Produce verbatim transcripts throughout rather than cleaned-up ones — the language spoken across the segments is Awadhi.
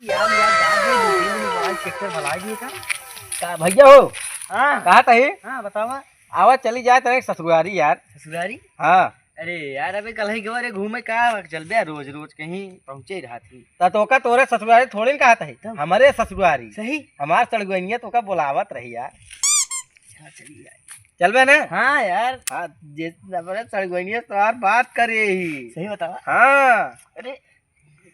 यार, यार, यार, ये दो तीन दिन बाद ट्रैक्टर भला ही था। का भैया हो? हाँ। कहाँ था ये? हाँ, बतावा। आवा चली जाए तेरे ससुरारी यार। ससुरारी? हाँ। अरे यार, अबे कल ही गवा रे घूमे का, चल बे रोज रोज कहीं पहुँचे ही रहा थी। ता तोका तोरे ससुरारी थोड़ी न कहा था, तब? हमारे ससुरारी। सही? हमार सड़गोइनिया तोका बुलावत रही यार। हाँ, चलिए यार। चलबे ना? हाँ यार। हाँ, जे हमारे सड़गोइनिया तोहार बात करे ही। सही बतावा। हाँ। अरे,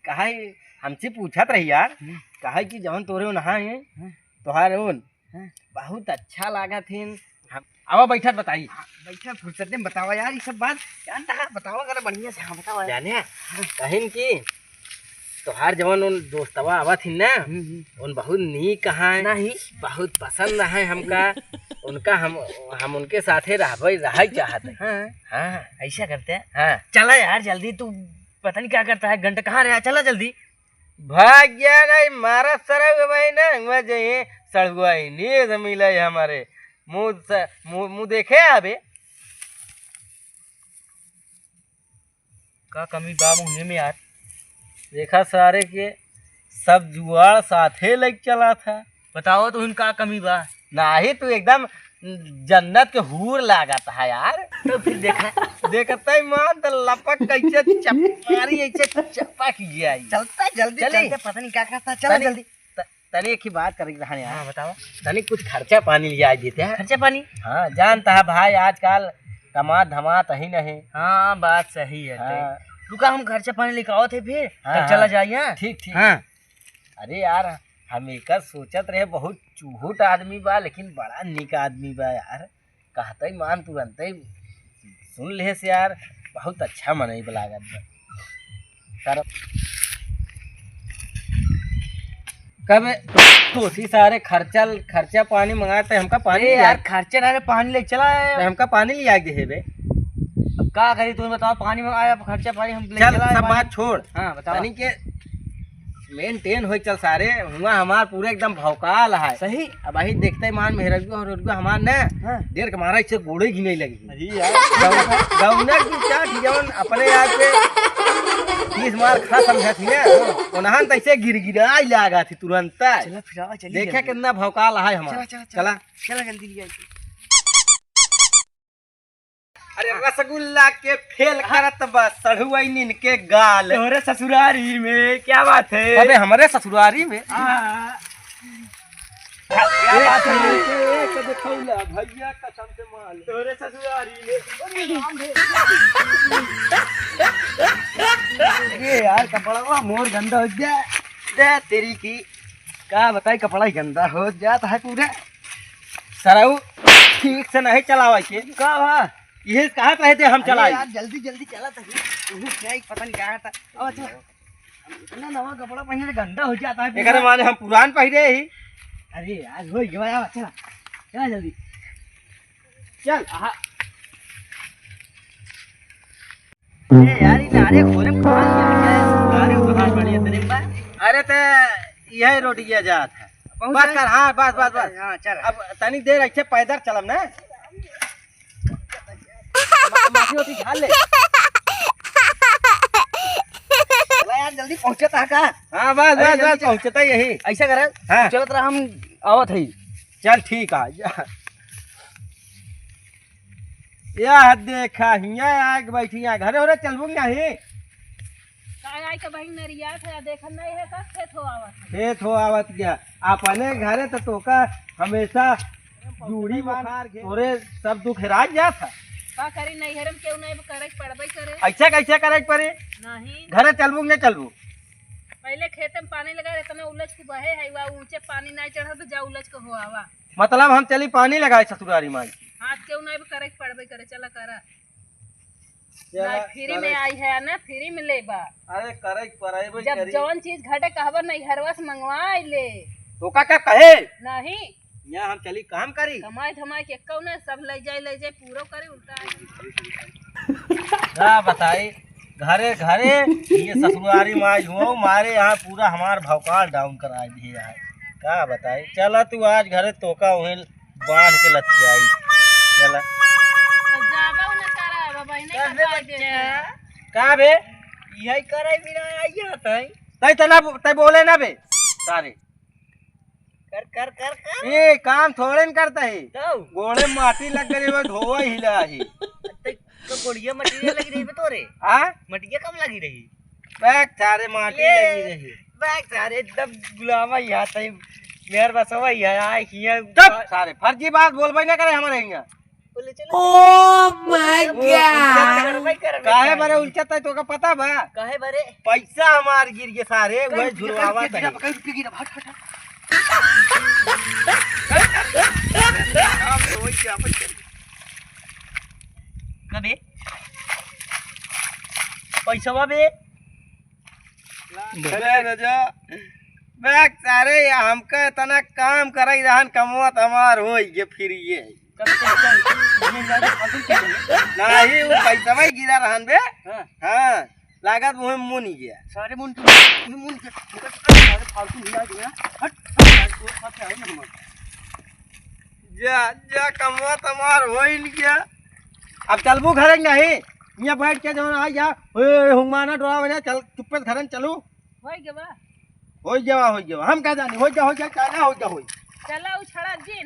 कहा है, हमसे पूछत रही यार, हम्म। कहा है कि जवन तोरे नहा है, हम्म। तोहार ओन, हम्म। बहुत अच्छा लागत है। हम, आवा बैठत बताई। हाँ, बैठा फुर्सत में बतावा यार, ये सब बात जानता है, बतावा कर बढ़िया से, हाँ, बतावा यार। जाने, हाँ। कहिन कि तोहार जवन उन दोस्तवा आवत हिन ना, हम्म, हम्म। उन बहुत नीक है, नहीं। बहुत पसंद है हमका। उनका हम, हम उनके साथे रहबे, रहै चाहत है। हाँ। हाँ। ऐसा करते हैं। हाँ। चला यार जल्दी, तू पता नहीं क्या करता है, घंटा कहाँ रहा, चला जल्दी। भाग गया नहीं, मारा सरग भाई ना, हुआ जाइए, सड़गुआई नहीं है, मिला है हमारे। मुँह स-, मुँह, मुँह देखे अबे। का कमी बा मुँहे में यार? देखा सारे के सब जुआड़ साथे लग चला था। बताओ तो उनका कमी बा। नाही, तू एकदम जन्नत के हूर लागत है यार। तो फिर देखा। देखते ही मान तो लपक कैसे चपारी ऐसे चपक गया। चलता जल्दी चली। चलते, पता नहीं क्या करता, चला तनी, जल्दी। त-, तनी एक ही बात करे के रहन यार। हाँ, बताओ। तनी कुछ खर्चा पानी लिया देते हैं। खर्चा पानी? हाँ, जानता है भाई, आजकल कमात धमात ही नहीं। हाँ, बात सही है। हाँ। रुका, हम खर्चा पानी लेके आओ थे फिर, हाँ, तब चला हाँ। जाइए। ठीक, ठीक। हाँ। अरे यार, हम एकर सोचत रहे, बहुत चुहुट आदमी बा, लेकिन बड़ा निक आदमी बा यार। कहते ही मान तुरंते ही सुन लेस यार, बहुत अच्छा मनई बा लागत बा। सर, कब तोसी सारे खर्चा, खर्चा पानी मंगाते, हमका पानी अरे लिया यार, खर्चा ना रे, पानी ले चला है। तो हमका पानी लिया के दे बे। अब का करी, तुम बताओ, पानी मंगाया, अब खर्चा पानी हम ले चल, चला है सब पानी। बात छोड़। हाँ, बताओ। तनी के मेंटेन होई चल सारे, हुआ हमार पूरे एकदम भौकाल है। सही। अब वही देखते मान मेहरगुआ और रगुआ हमार ने हाँ। डेढ़ के मारा इसे गोड़े गिने लगी। अरे यार। गौ-, गौनक की चाट जवन अपने आप के तीस मार खा समझा थी ना, ओनहन तैसे गिरगिराई लागा थी तुरंत। चला फिर आवा, चलिए देखे जल्दी। कितना भौकाल है हमार। चला, चला, चला। चला। चला जल्दी लिया इसे। अरे रसगुल्ला के फेल हाँ। करत बा सढ़ुआइनिन के गाल। तोहरे ससुरारी में, क्या बात है? अबे हमरे ससुरारी में? हाँ। क्या बात है? एक देखौला भैया कसम से माल। तोहरे ससुरारी में। ये यार कपड़वा मोर गंदा हो गया। दे तेरी की। का बताई, कपड़ा ही गंदा हो जात है पूरा। सरऊ ठीक से नहीं चलावे के। का बा? ये कहाँ पे थे हम अरे चलाई? यार, जल्दी, जल्दी चला तो। तू क्या ही पता नहीं क्या था। अब चला। इतना नवा कपड़ा पहने से गंदा हो जाता है पूरा। एकरे माने हम पुरान पहिरे ही। अरे यार, हो गया यार, चला। चला जल्दी। चल। आहा। ए यार, ई नारे खोरे में कहाँ से आ गया है? नारे उधार बढ़िया तरीका बा। अरे ते यही रोटिया जात है। पहुँच बस गए? कर, हाँ, बस, बस, बस। हाँ, चल। अब तनी देर ऐसे पैदल चलब ना। मा-, माफी ओफी झाड़ ले। चला यार, जल्दी पहुँचता है का? हाँ, बस, अरे, बस, जल्दी बस, चल। पहुँचता यही। ऐसा करे, हाँ। चलत रहा, हम आवत है। चल, ठीक आ जा। यह देखा, हियाँ आके बैठी है, घरे ओरे चलबू नहीं? का आई के बहिन नरिया था, देखत नहीं है का? खेत हो आवत है। खेत हो आवत गया, अपने घरे तो तोका हमेशा जूड़ी बुखार के तोरे सब दुख हेराज जात है। का करी, नैहर में केहू नहीं, करे के पड़बे करे। ऐसा कैसे करे के पड़े? नहीं। घरे चलबू नहीं चलबू? पहले खेते में पानी लगा, इतना उलझ के बहे है, वह ऊंचे पानी नहीं चढ़ा तो जा उलझ के हो आवा। मतलब हम चली पानी लगाए ससुरारी माई? हाथ केहू नहीं, करे के पड़बे करे, चला करा। चला, ना फ्री में करे। आई है ना फ्री में लेबा। अरे करे के पड़बे जब करी। जौन चीज घटे कहबा नैहरवा से मंगवाई ले। तो का, का कहे? नहीं। यहाँ हम चली काम करी। कमाई धमाई के कौन है, सब ले जाए, ले जाए, पूरा करे, उल्टा है। का बताई, घरे घरे ये ससुरारी माई हुआ मारे यहाँ पूरा हमार भौकाल डाउन करा दिए है। का बताई, चला तू आज घरे तोका वहीं बांध के लत जाई। चला। तो जाबो न करा, अब बहिने का कर दे बात बच्चा। दे। का बे? यही करे बिना आइया तई। तई तना, तई बोले ना बे। सारे। कर, कर, कर, कर। ए, काम थोड़े न करता है। तब? गोड़े माटी लग गई, वो धोवा हिला है। तो, तो गोड़िया मटिया लगी रही बे तोरे? हाँ? मटिया कम लगी रही? बैक सारे माटी ये, लगी रही। बैक सारे एकदम गुलामा ही आता है। मेर बसवा ही है, आए हिया। चुप सारे, फर्जी बात बोलबे ना करे हमारे हिया। बोले, चलो, Oh my God! काहे बरे उलचत है, तोका पता बा? काहे बरे? पैसा हमार गिर गे सारे, वही झुरवावत है। कबे? पैसा बे? अरे राजा, बैक सारे, या हमका इतना काम कराई रहन, कमवा त हमार होई गे, फिर ये। कभी तो ऐसा नहीं, नहीं, नहीं, फालतू की नहीं। नहीं, वो पैसा भाई गिरा रहन बे। हाँ। हाँ, लागत वो मुन गया। सारे मुन के, मुन के, सारे फालतू हिला दिया। हट, हट, हट, वो साथ है ना हमारे। जा, जा, कमवा त हमार होई न गया। अब चलबू घरे नहीं? यहाँ बैठ के जौन आ जा, ए, हुंगमाना डोला बजा, चल, चुप्पे से घरे चलू। होई गवा। होई गवा, होई गवा। हम का जानी, होई जा, होई जा, चाहे ना होई जा, होई। चला, उछड़ा जिन।